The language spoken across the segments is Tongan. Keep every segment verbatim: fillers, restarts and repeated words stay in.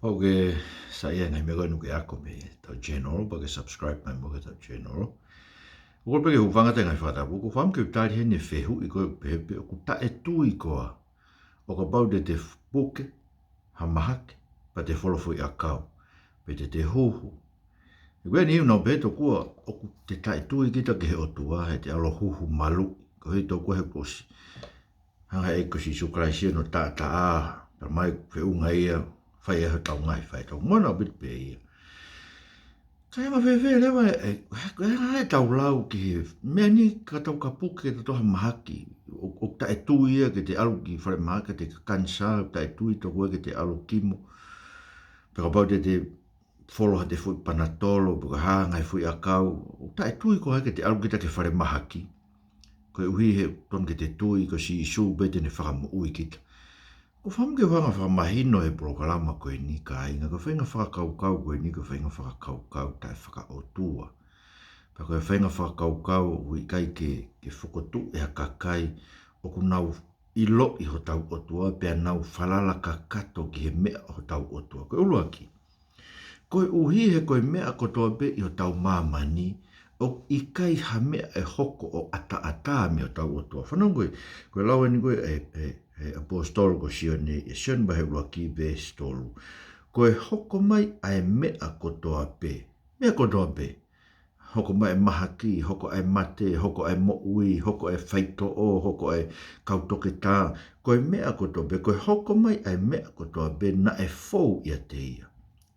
Pau ke saiʻia e ngaahi meʻa ko eni ʻoku ke ako mei heʻetau channel, pau ke subscribe mai mo ʻetau channel. ʻOku ou pehē ke u hūfanga he ngaahi fakatapu, ʻoku ou fakaʻamu ke u tali heni e fehuʻi ko ē ʻoku pehē pe ʻoku taʻetui koā ʻo kapau te te puke ha mahaki, pea te folo foʻiʻakau, pe te te huhu. He ko eni ʻoku nau pehē tokua ʻoku te taʻetui kita ki he ʻOtua, he te ʻalu ʻo huhu maluʻi. Ko e hā tokua he kuo ʻosi hanga ʻe he ʻEiki ko Sīsū Kalaisi ʻo ne taʻataʻa, talamai feʻunga ia, fai ʻe hotau ngaahi faitoʻo. Mo nau pehē pē ia. Ka ʻe anga fēfē leva e, e, e, e, ʻetau lau ki he meʻa ni ka tau ka puke, ka tau toʻo ha mahaki, ʻo, ʻo taʻetui ia ke te ʻalu ki falemahaki, te ka kanisā, ʻo taʻetui tokua ke te ʻalu kimo. Pe kapau te te folo ha te foʻi panatolo, pe ko e hā ngaahi foʻiʻakau, ʻoku taʻetui koā ke te ʻalu kita ki falemahaki. Koeʻuhi he tonu ke te tui ko Sīsū pē te ne fakamoʻui kita. ʻOku ou fakaʻamu ke u hanga ʻo fakamahino he polokalama ko eni kāinga, ko e faʻahinga fakakaukau ko eni, ko e faʻahinga fakakaukau taʻefakaʻotua. Pea ko e faʻahinga fakakaukau ʻoku ʻikai ke, ke fokotuʻu ʻe ha kakai ʻoku nau ʻiloʻi hotau ʻOtua, pea nau falala kakato ki he meʻa ʻo hotau ʻOtua. Ko e ʻuluaki, koeʻuhi he ko e meʻa kotoa pē ʻi hotau māmani, ʻoku ʻikai ha meʻa ʻe hoko ʻo ʻataʻatā mei hotau ʻOtua. Fanongo ko e, ko e lau eni ko ē ʻa e, ʻa e, ʻa e ʻaposetolo ko Sione, ʻi he Sione vahe ʻuluaki veesi tolu. Ko e hoko mai ʻa e meʻa kotoa pē. Meʻa kotoa pē. Hoko mai e mahaki, hoko ʻa e mate, hoko ʻa e moʻui, hoko ʻa e faitoʻo, hoko ʻa e kau toketā. Ko e meʻa kotoa pē, ko e hoko mai ʻa e meʻa kotoa pē naʻe fou ʻiate ia.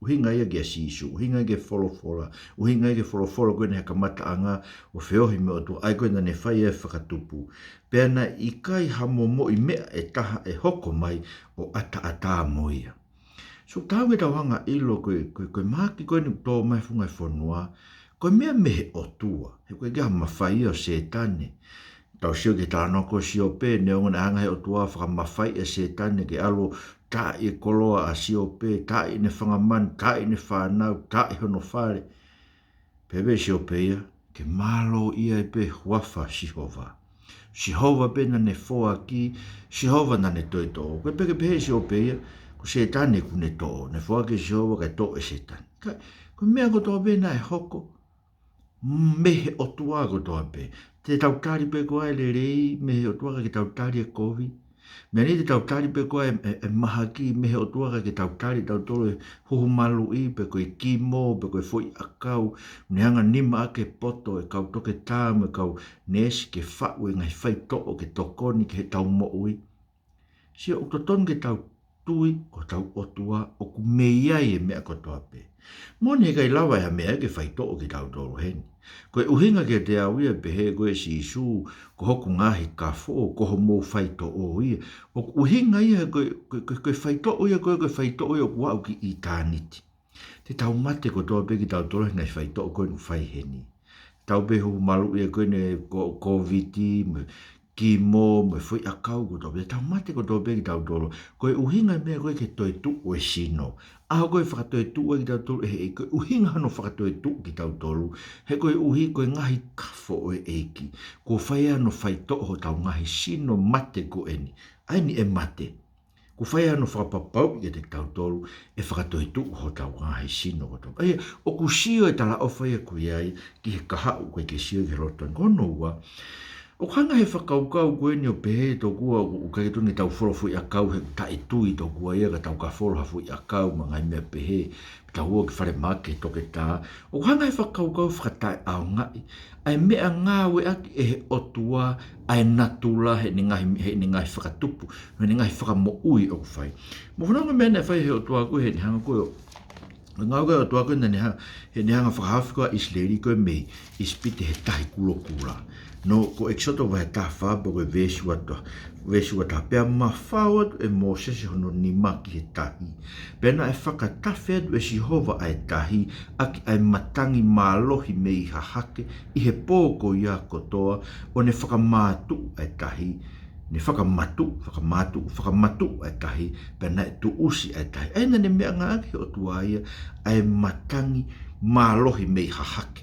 ʻUhinga ia kia Sīsū, ʻuhinga ia ki he folofola, ʻuhinga ia ki he folofola ko eni he kamataʻanga ʻo feohi mo e ʻOtua, ʻa ia ko ē naʻa ne fai e fakatupu. Pea naʻe ʻikai ha momoʻi meʻa ʻe taha ʻe hoko mai ʻo ʻataʻatā mo ia. So tau ke tau hanga ʻo ʻilo ko e, ko e, ko e mahaki ko eni ʻoku tō mai he funga ʻo e fonua, ko e meʻa mei he ʻOtua, he ʻoku ʻikai ha mafai ia ʻo Sētane. Tau sio ki he talanoa ko Siope, neongo naʻe hanga he ʻOtua ʻo fakamafaiʻi ʻa Sētane ke ʻalu ʻo taaʻi e koloa ʻa Siope, taaʻi ʻene fanga manu, taaʻi ʻene fānau, taaʻi hono fale. Pehē ʻe Siope ia, ke mālōʻia ai pē huafa ʻo Sihova. Sihova pē naʻa ne foaki, Sihova naʻa ne toe toʻo. Ko e pehē ke pehē ʻe Siope ia, ko Sētane kuo ne toʻo, ne foaki ʻe Sihova kae toʻo ʻe Sētane. Ka, ko e meʻa kotoa pē naʻe hoko, mei he ʻOtua kotoa pē. Te tau tali pē ko ā e lelei mei he ʻOtua, ka ʻikai ke tau tali e kovi. Meʻa ni te tau tali pē ko ā e, e, e mahaki mei he ʻOtua, ka ʻikai ke tau tali tautolu e huhu maluʻi, pe ko e kimo, pe ko e foʻiʻakau, ne hanga ʻo nima ʻaki e poto e kau toketā mo e kau neesi ke faʻu e ngaahi faitoʻo ke tokoni ki heʻetau moʻui. Sio, ʻoku totonu ke tau tui ko hotau ʻOtua ʻoku mei ai e meʻa kotoa pē. Moʻoni he ʻikai lava ʻe ha meʻa ke faitoʻo kitautolu heni. Ko e ʻuhinga kiate au ia ʻoku pehē ko ē ʻe Sīsū, ko hoku ngaahi kafo, ko homou faitoʻo ia. ʻOku ʻuhinga ia ko e, ko e, ko e, ko e faitoʻo ia, ko e, ko e faitoʻo ia ʻoku aʻu ki ʻitāniti. Te tau mate kotoa pē kitautolu he ngaahi faitoʻo ko eni ʻoku fai heni. Tau pehē huhu maluʻi ia ko eni ko, Kōviti, mo e kimo, mo e foʻiʻakau kotoa pē, tau mate kotoa pē kitautolu. Ko e ʻuhinga e meʻa ko ē ke toetuʻu e sino. ʻAho ko ē ʻe fakatoetuʻu ai kitautolu ʻe he ʻEiki, ko e ʻuhinga hono fakatoetuʻu kitautolu, he koeʻuhi ko e ngaahi kafo ʻo e ʻEiki. Kuo fai ai hono faitoʻo hotau ngaahi sino mate ko eni. ʻA eni ʻe mate. Kuo fai ai hono fakapapauʻi kiate kitautolu ʻe fakatoetuʻu hotau ngaahi sino kotoa. ʻA ia, ʻoku sio e talaʻofa ia ko ia ki he kahaʻu, ʻoku ʻikai ke sio ki he loto. Ko hono ua, ʻoku hanga he fakakaukau ko eni ʻo pehē tokua ʻoku, ʻoku ʻikai totonu ke tau folo foʻiʻakau he ʻoku taʻetui tokua ia ka tau ka folo ha foʻiʻakau mo e ngaahi meʻa pehē, tau ō ki falemahaki he toketā. ʻOku hanga he fakakaukau ʻo fakataʻeʻaongaʻi ʻa e meʻangāueʻaki ʻe he ʻOtua ʻa e natula heʻene ngaahi, heʻene ngaahi fakatupu, heʻene ngaahi fakamoʻui ʻoku fai. Mou fanongo ki he meʻa naʻe fai ʻe he ʻOtua ko ē heʻene hanga ko ē ʻo, ngāue ko ē ʻa e ʻOtua ko ē naʻa ne ha-, heʻene hanga ʻo fakahaofi ko ē ʻa ʻIsileli ko ē mei ʻIsipite he Tahi Kulokula. Nō ko ʻEkisoto vahe taha fā pea ko e veesi ua taha, veesi ua taha: Pea mafao atu ʻe Mōsese hono nima ki he tahi. Pea naʻe fakatafe atu ʻe Sihova ʻa e tahi ʻaki ʻa e matangi mālohi mei hahake ʻi he pō ko ia kotoa, ʻo ne fakamātuʻu ʻa e tahi, ne fakamatuʻu, fakamatuʻu, fakamatuʻu ʻa e tahi, pea naʻe tuʻusi ʻa e tahi. ʻA ia naʻa ne meʻangāueʻaki ʻe he ʻOtua ia ʻa e matangi mālohi mei hahake.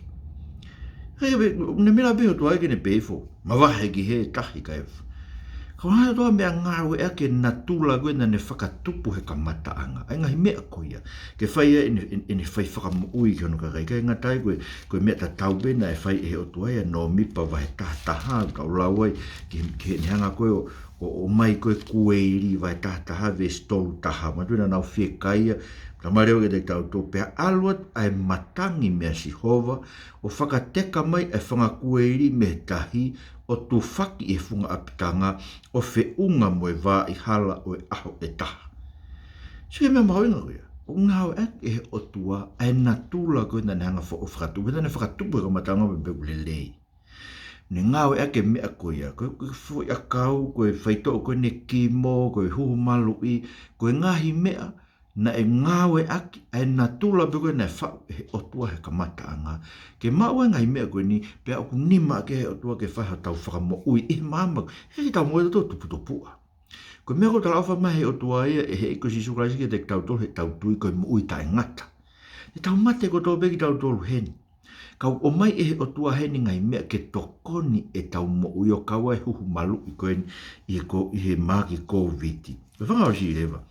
He, he, ne meʻa pē ʻOtua ia ke ne pehē foki, mavahe ki he tahi kae f-, Ko e hā e ʻOtua meʻangāueʻaki e natula ko ē naʻa ne fakatupu he kamataʻanga, ʻa e ngaahi meʻa ko ia, ke fai ai ʻene, ʻene, ʻene fai fakamoʻui ki hono kakai. ʻIkai ngata ai, ko e, ko e meʻa tatau pē naʻe fai ʻe he ʻOtua ia. Nōmipa vahe taha taha, ʻoku tau lau ai ki, ki heʻene hanga ko ē ʻo, ʻo, ʻomai ko ē kueili, vahe taha taha veesi tolu taha. Manatuʻi naʻa nau fiekaia, talamai leva kiate kitautolu: Pea ʻalu atu ʻa e matangi meia Sihova, ʻo fakateka mai ʻa e fanga kueili mei he tahi, ʻo tufaki ʻi he funga ʻapitanga, ʻo feʻunga mo e vā ʻi hala ʻo e ʻaho ʻe taha. Sio ki he meʻa mahuʻinga ko ia. ʻOku ngāueʻaki ʻe he ʻOtua ʻa e natula ko ē naʻa ne hanga fo-, ʻo fakatupu, naʻa ne fakatupu he kamataʻanga pē, pē ʻoku lelei. Ne ngāueʻaki e meʻa ko ia, ko e, ko e foʻi ʻakau, ko e faitoʻo ko eni kimo, ko e huhu maluʻi, ko e ngaahi meʻa naʻe ngāueʻaki ʻa e natula pē ko ē naʻe faʻu ʻe he ʻOtua he kamataʻanga, ke maʻu ai e ngaahi meʻa ko eni, pea ʻoku nimaʻaki ʻe he ʻOtua ke fai hotau fakamoʻui ʻi he māmani. He ʻikai ke tau moʻui tautolu tuputupuʻa. Ko e meʻa ko ē talaʻofa mai ʻe he ʻOtua ia ʻe he ʻEiki ko Sīsū Kalaisi kiate kitautolu heʻetau tui ko e moʻui taʻengata. Te tau mate kotoa pē kitautolu heni. Ka ʻoku ʻomai ʻe he ʻOtua heni e ngaahi meʻa ke tokoni ʻetau moʻui, ʻo kau ai e huhu maluʻi ko eni ʻi he ko-, ʻi he mahaki Kōviti. Ko e fakaʻosi leva,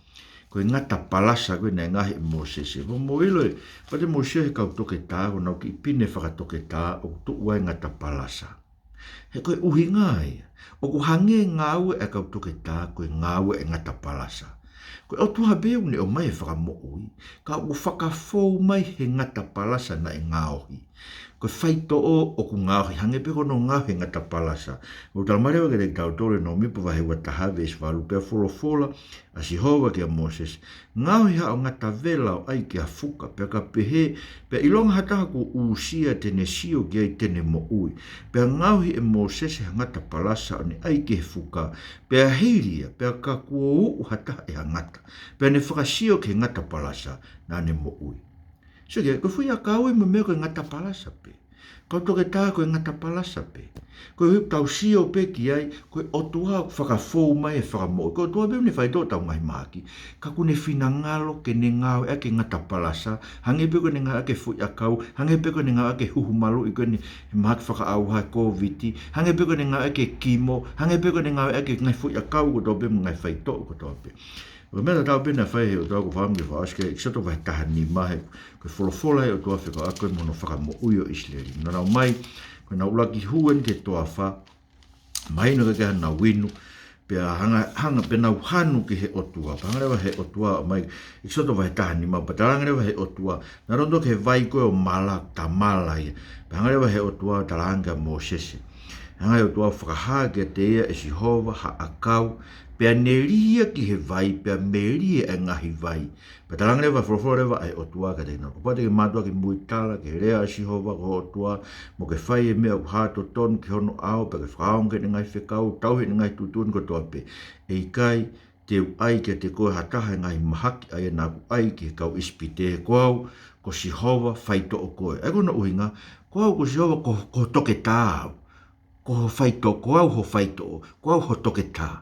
ko e ngata palasa ko ē naʻe ngaohi ʻe Mōsese. Pea mou ʻilo ē, kapau te mou sio he kau toketā, ko honau kiʻi pine fakatoketā, ʻoku tuʻu ai e ngata palasa. He ko e ʻuhinga ia, ʻoku hangē e ngāue ʻa e kau toketā ko e ngāue ʻa e ngata palasa. Ko e ʻOtua pē ʻoku ne ʻomai e fakamoʻui, ka ʻoku fakafou mai he ngata palasa naʻe ngaohi. Ko e faitoʻo ʻoku ngaohi, hangē pē ko hono ngaohi e ngata palasa. ʻOku talamai leva kiate kitautolu ʻe Nōmipa vahe ua taha veesi valu: Pea folofola ʻa Sihova kia Mōsese: Ngaohi haʻo ngata vela ʻo ʻai ki ha fuka, pea ka pehē, pea ʻilonga ha taha kuo uesia, te ne sio ki ai te ne moʻui. Pea ngaohi ʻe Mōsese ha ngata palasa ʻo ne ʻai ki he fuka, pea hili ia, pea ka kuo uʻu ha taha ʻe ha ngata, pea ne fakasio ki he ngata palasa, naʻa ne moʻui. Sio ki ai, ko e foʻi ʻakau ia mo e meʻa ko e ngata palasa pē. Kau toketā ko e ngata palasa pē. Ko e ʻuhi ʻoku tau sio pē ki ai, ko e ʻOtua ʻoku fakafou mai e fakamoʻui. Ko e ʻOtua pē ʻoku ne faitoʻo hotau ngaahi mahaki. Ka ʻoku ne finangalo ke ne ngāueʻaki e ngata palasa, hangē pē ko ʻene ngāueʻaki e foʻi ʻakau, hangē pē ko ʻene ngāueʻaki e huhu maluʻi ko eni he mahaki fakaʻauha e Kōviti, hangē pē ko ʻene ngāueʻaki e kimo, hangē pē ko ʻene ngāueʻaki e ngaahi foʻi ʻakau kotoa pē mo e ngaahi faitoʻo kotoa pē. Ko e meʻa tatau pē naʻe fai ʻe he ʻOtua, ʻoku ou fakaʻamu ke fakaʻosi ki he ʻEkisoto vahe taha nima, he ko e folofola ʻa e ʻOtua fekauʻaki mo hono fakamoʻui ʻo ʻIsileli. Naʻa nau ō mai, ko ʻenau ʻuluaki hū eni ki he toafa, mahino ʻikai ke ʻi ai haʻanau inu, pea hanga, hanga pē ʻenau hanu ki he ʻOtua. Pea hanga leva ʻe he ʻOtua ʻo ʻomai, ʻEkisoto vahe taha nima, pea talaange leva ʻe he ʻOtua, naʻa nau ō ki he vai ko ē ʻo Mala, tamala ia. Pea hanga leva ʻe he ʻOtua ʻo talaange kia Mōsese. Hanga ʻe he ʻOtua ʻo fakahā kiate ia ʻe Sihova ha ʻakau, pea ne lī ia ki he vai, pea melie ʻa e ngaahi vai. Pea talaange leva, folofola leva ʻa e ʻOtua kiate kinautolu: Kapau te ke mātuʻaki muitala ki he lea ʻa Sihova ko ho ʻOtua, mo ke fai e meʻa ʻoku hā totonu ki hono ʻao, pea ke fakaongo ki heʻene ngaahi fekau, tauhi ʻene ngaahi tuʻutuʻuni kotoa pē, ʻe ʻikai te u ʻai kiate koe ha taha ʻo e ngaahi mahaki ʻa ia naʻa ku ʻai ki he kau ʻIsipite, he ko au ko Sihova faitoʻo koe. ʻA ia ko hono ʻuhinga, ko au ko Sihova ko, ko ho toketā au. Ko ho faitoʻo, ko au ho faitoʻo, ko au ho toketā.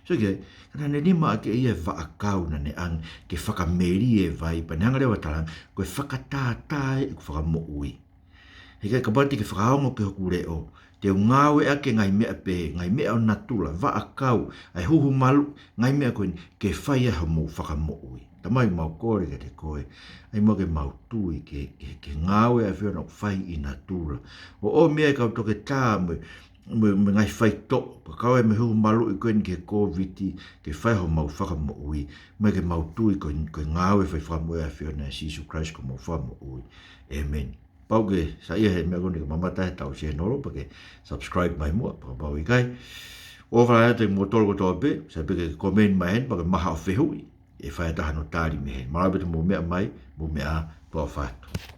Sio ki ai, ka naʻa ne nimaʻaki ʻe ia e vaʻakau naʻa ne ʻange ke fakamelie e vai, pea ne hanga leva ʻo talaange, ko e fakatātā ē ʻeku fakamoʻui. He ʻikai, kapau te ke fakaongo ki hoku leʻo, te u ngāueʻaki e ngaahi meʻa pehē, ngaahi meʻa ʻo natula, vaʻakau, ʻa e huhu maluʻi, ngaahi meʻa ko eni, ke fai ai hoʻomou fakamoʻui. Tamai, mau kole kiate koe, ʻai muʻa ke mau tui ki he, ki he, ki he ngāue ʻa e ʻAfiona ʻoku fai ʻi natula. ʻO, ʻomi ʻa e kau toketā mo e, mo e, mo e ngaahi faitoʻo, pea kau ai mo e huhu maluʻi ko eni ki he Kōviti, ke fai hoʻomou fakamoʻui. Mo ke mau tui ko e, ko e ngāue fai fakamoʻui ʻa e ʻAfiona, ʻia Sīsū Kalaisi ko homau Fakamoʻui. ʻĒmeni. Kapau ʻoku ke saiʻia he meʻa ko eni, ke mamata he ʻetau sēnolo, pea ke subscribe mai muʻa, pea kapau ʻikai, ʻofa lahi atu kiate kimoutolu kotoa pē, sai pē ke comment mai heni, pea ke maʻu haʻo fehuʻi, ʻe fai atu hano tali mei heni. Mālō pē hoʻomou meʻa mai, mou meʻa ā, tuʻa ʻofa atu.